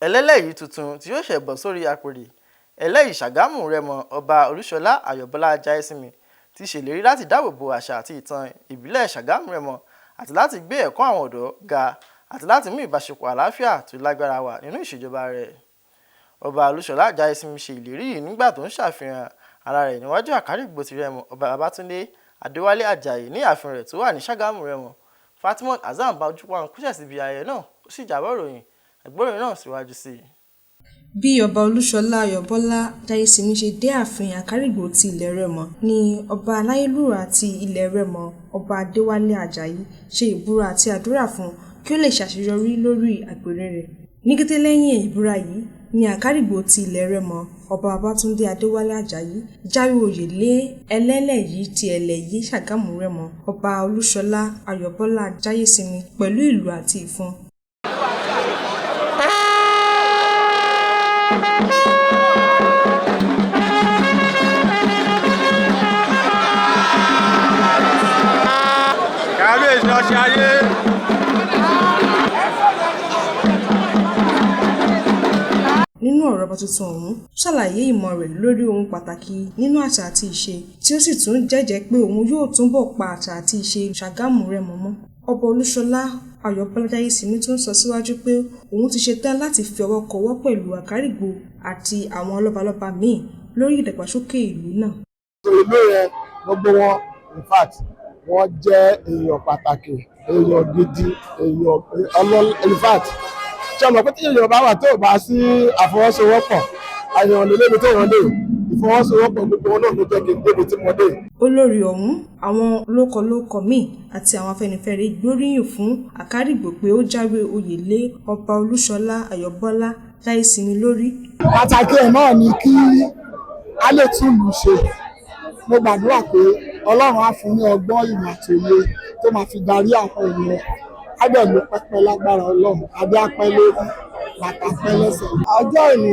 Ẹlẹ́lẹ́yìí tuntun tí yóò ṣẹ̀ bọ́ sórí àpèrè Ẹlẹ́yìí Ṣàgámù Rẹ́mọ, Ọba Olúṣọlá Ayọ̀bọ́lá Jaiyesimi, ti ṣèlérí láti dáàbò bo àṣà àti ìtàn ìbílẹ̀ Ṣàgámù Rẹ́mọ àti láti gbé ẹ̀kọ́ àwọn ọ̀dọ́ ga àti láti mú ìbáṣepọ̀ àlàáfíà tó lágbára wà nínú ìṣèjọba rẹ̀. Ọba Olúṣọlá Jaiyesimi ṣe ìlérí yìí nígbà tó ń ṣàfihàn ara rẹ̀ níwájú Àkárìgbò ti Rẹ́mọ, Ọba Babátúndé Adéwálé Àjàyí, ní ààfin rẹ̀ tó wà ní Ṣàgámù Rẹ́mọ. Fatimot Hasan bá Ojúpọ́n kúṣẹ̀ síbi ayẹyẹ náà, ó sì jábọ̀ ìròyìn. Ẹ gbọ́ ìròyìn náà síwájú sí i. Bí Ọba Olúṣọlá Ayọ̀bọ́lá Jaiyesimi ṣe dé ààfin Àkárìgbò ti ilẹ̀ Rẹ́mọ ni Ọba Aláyélúwà ti ilẹ̀ Rẹ́mọ, Ọba Adéwálé Àjàyí, ṣe ìbúra àti àdúrà fún un kí ó lè ṣàṣeyọrí lórí àpèrè rẹ̀. Ní kété lẹ́yìn ìbúra yìí ni Àkárìgbò ti ilẹ̀ Rẹ́mọ, Ọba Babátúndé Adéwálé Àjàyí, jáwé oyè lé Ẹlẹ́lẹ̀yìí ti Ẹlẹ́yìí Ṣàgámù Rẹ́mọ, Ọba Olúṣọlá Ayọ̀bọ́lá Jaiyesimi, pẹ̀lú ìlù àti ìfọ́n. Kábíyèsí ọṣẹ ayé. Nínú ọ̀rọ̀ ọba tuntun ọ̀hún, ó ṣàlàyé ìmọ̀ rẹ̀ lórí ohun pàtàkì nínú àṣà àti ìṣe, tí ó sì tún jẹ́jẹ̀ẹ́ pé òun yóò túbọ̀ pa àṣà àti ìṣe Ṣàgámù Rẹ́mọ mọ́. Ọba Olúṣọlá Ayọ̀bọ́lá Jaiyesimi tún sọ síwájú pé òun ti ṣetán láti fi ọwọ́ kọwọ́ pẹ̀lú Àkárìgbò àti àwọn lọ́balọ́ba míì lórí ìdàgbàsókè ìlú náà. Ìlú yẹn, gbogbo wọn, in fact, wọ́n jẹ́ èèyàn pàtàkì, èèyàn gidi, èèyàn ọlọ́. In fact, ṣé ọmọ pé tí èèyàn bá wà tó bá sí àfọwọ́sowọ́pọ̀, àyàn lè lébi tó yàn dé. Ìfọwọ́sowọ́pọ̀ gbogbo wọn náà ló jẹ́ kí n débi tí mo dé. Olórí ọ̀hún, àwọn lókọlókọ míì àti àwọn Afẹ́nifẹ́re gbóríyìn fún Àkárìgbò pé ó jáwé oyè lé Ọba Olúṣọlá Ayọ̀bọ́lá Jaiyesimi lórí. Pàtàkì ẹ̀ náà ni kí a lè tún ìlú ṣe. Mo gbàdúrà pé Ọlọ́run á fún ní ọgbọ́n, ìmọ̀ àti òye tó máa fi darí àwọn èèyàn. Á dẹ̀ ló pẹ́pẹ́ lágbára Ọlọ́run, adé á pẹ́ lórí, bàtà pẹ́ lẹ́sẹ̀. Ọjọ́ òní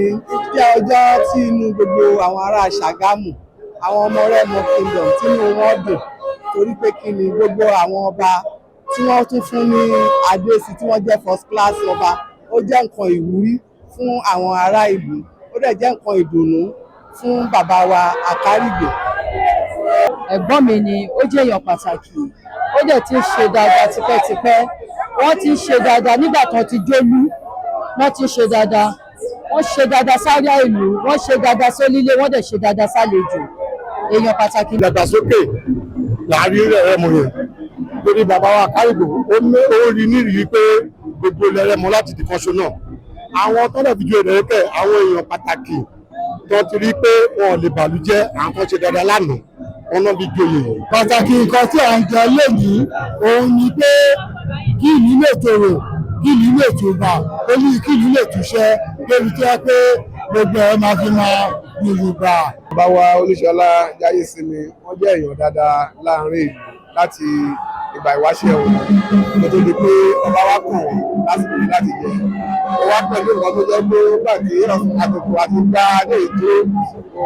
jẹ́ ọjọ́ tí inú gbogbo àwọn ará Ṣàgámù, àwọn ọmọ Rẹ́mọ Kingdom, tínú wọn dùn, torí pé kí ni, gbogbo àwọn ọba tí wọ́n tún fún ní adé sí, tí wọ́n jẹ́ first class ọba, ó jẹ́ nǹkan ìwúrí fún àwọn ará ìlú, ó dẹ̀ jẹ́ nǹkan ìdùnnú fún bàbá wa Àkárìgbò. Ẹ̀gbọ́n mi ni, ó jẹ́ èèyàn pàtàkì, ó dẹ̀ ti ń ṣe dáadáa tipẹ́tipẹ́. Wọ́n ti ń ṣe dáadáa nígbà kan ti jólú, wọ́n ti ń ṣe dáadáa. Wọ́n ṣe dáadáa sáré ìlú, wọ́n ṣe dáadáa sónílé, wọ́n dẹ̀ ṣe dáadáa sálejò. Èèyàn pàtàkì. Ìdàgbàsókè láàrin Rẹ́mọ yẹn lórí bàbá wa Àkárìgbò, ó rí nírìí pé gbogbo ilẹ̀ Rẹ́mọ láti di kanṣo náà. Àwọn tọ́lẹ̀ fi ju èrè kẹ̀, àwọn èèyàn pàtàkì tó ti rí pé wọn ò lè bàlújẹ́, àwọn kan ṣe dáadáa lánàá, wọn náà fi joyè. Pàtàkì nǹkan tí à ń jẹ lénìí òun ni pé kí ìlú lè tòrò, kí ìlú lè tùbà, ó ní kí ìlú lè túṣẹ́ débi tí wọ́n pé gbogbo ẹ̀ máa fi máa yorùbá. Bàbá wa Olúṣọlá Jaiyesimi, wọ́n jẹ́ èèyàn dáadáa láàrin ìlú láti ìgbà ìwáṣẹ̀ wọn kó tó di pé ọba wa kàn wọ́n lásìkò yìí láti jẹ. Ó wá pẹ̀lú nǹkan tó jẹ́ pé ó gbà tí àsìkò àti gba adé ìdúró,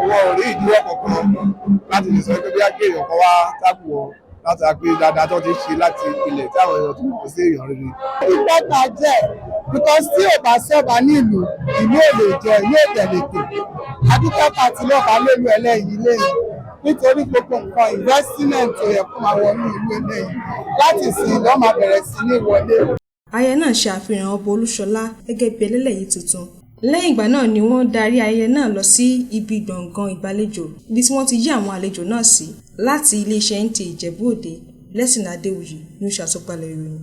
wọn ò rí ìdíwọ́ kankan láti lè sọ pé bí ágbé èèyàn kan wá tákù wọn láti pé dáadáa tó ti ṣe láti ilẹ̀ tí àwọn èèyàn tó mọ̀ sí èèyàn rere. Ìpọ́ta jẹ́ because tí ò bá sọ́ba nílùú, ìlú ò lè jẹ, ìlú ò tẹ̀lé tò. Adúpẹ́ pàtí lọ́ba lólu Ẹlẹ́yìí lẹ́yìn, nítorí gbogbo nǹkan investment tó yẹ kó máa wọnú ìlú eléyìí láti sìn lọ́ máa bẹ̀rẹ̀ sí ní wọlé. Ayẹyẹ náà ṣe àfihàn Ọba Olúṣọlá gẹ́gẹ́ bí Ẹlẹ́lẹ̀yìí tuntun. Lẹ́yìn ìgbà náà ni wọ́n darí ayẹyẹ náà lọ sí ibi gbọ̀ngàn ìgbàlejò, ibi tí wọ́n ti yí àwọn àlejò náà sí. Láti iléeṣẹ́ NTA Ìjẹ̀bú Òde, Blessing Adéwuyì ní ó ṣàtúpalẹ̀ ìròyìn.